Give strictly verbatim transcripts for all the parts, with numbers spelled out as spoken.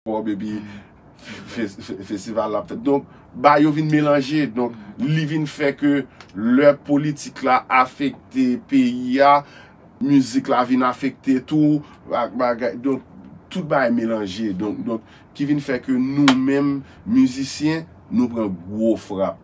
pòb epi fes- fe- festival la ap fèt. Donk, bagay yo vin melanje. Donk, li vin fè ke lè politik la afekte peyi a, mizik la vin afekte tou, bag- bagay. Donk, tout bagay melanje. Donk, donk, ki vin fè ke nou menm, mizisyen, nou pran gwo frap.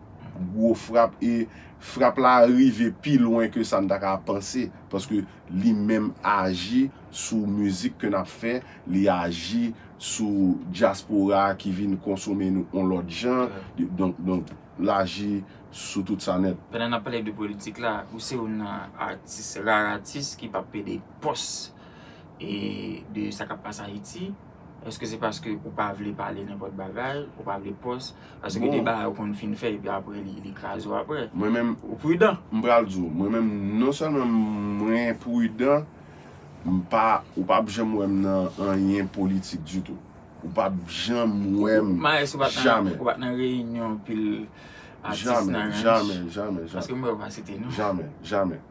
Gwo frap, e frap la rive pi lwen ke sa n ta ka panse. Paske li menm aji sou mizik ke n ap fè, li aji sou dyaspora ki vin konsome nou yon lòt jan. Donk, donk, l aji sou tout sa nèt. Pandan n ap pale de politik la, ou se youn nan atis, rar atis ki p ap pede pòs e de sa k ap pase Ayiti. Èske se paske ou pa vle pale nenpòt bagay, ou pa vle pòs? Paske gen de bagay ou konn fin fè epi apre li, li kraze w apre. Mwen menm, ou pridan. M pral di w, mwen menm non sèlman mwen pridan, m pa, ou p ap janm wè m nan anyen politik ditou. Ou p ap janm wè m. Maes, ou pa t nan, jamè, ou pa t nan reyinyon anpil atis nan ranch? Jamè, jamè, jamè, jamè. Paske m wè ou pa site non. Jamè, jamè.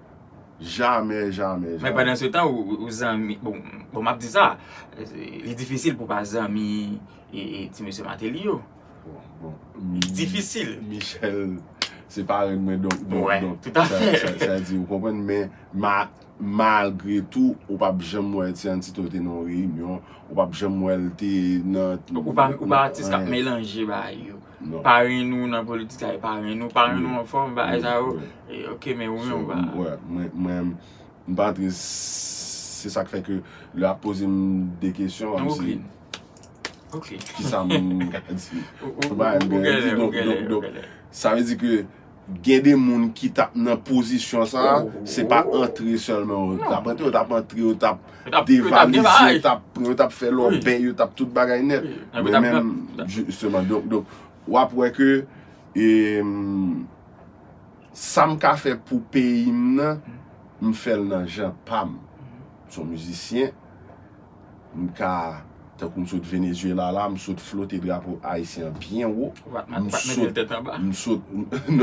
Jamè, jamè, jamè. Men pandan se tan, ou, ou, ou zanmi, bon, bon, m ap di sa, li difisil pou pa zanmi e, e ti mesye Martelly yo. Bon, bon. Li difisil. Michel, se parenn mwen, donk, donk, donk, tout à fait, sa, sa, sa di, ou konprann, men ma, malgre tou, ou p ap janm wè Ti Antito te nan yon reyinyon, ou p ap janm wè l te nan, ou pa, ou pa atis k ap melanje bagay yo. Non. Parenn ou nan politik la, e parenn ou, parenn ou anfòm, bagay sa yo. E, ok, men ou menm, ou pa. Wè, mwen, mwen, m pa antre, se sa k fè ke lè y ap poze m de kesyon, m di, ok, kisa m ka di? Ou, ou, ou, ou genlè, ou genlè, ou genlè. Sa vle di ke gen de moun ki t ap nan pozisyon sa a, se pa antre sèlman yo t ap antre, yo t ap antre, yo t ap devalize, yo t ap pran, yo t ap fè lòbèy, yo t ap tout bagay nèt. Men menm, jisteman, donk, donk, w ap wè ke, e, sa m ka fè pou peyi m nan, m fè l nan jan pa m. M se yon mizisyen, m ka, tankou m sot Venezuela la, m sot flote drapo ayisyen an byen wo. Ou pa t met, ou pa t mete l tèt anba? M sot, non,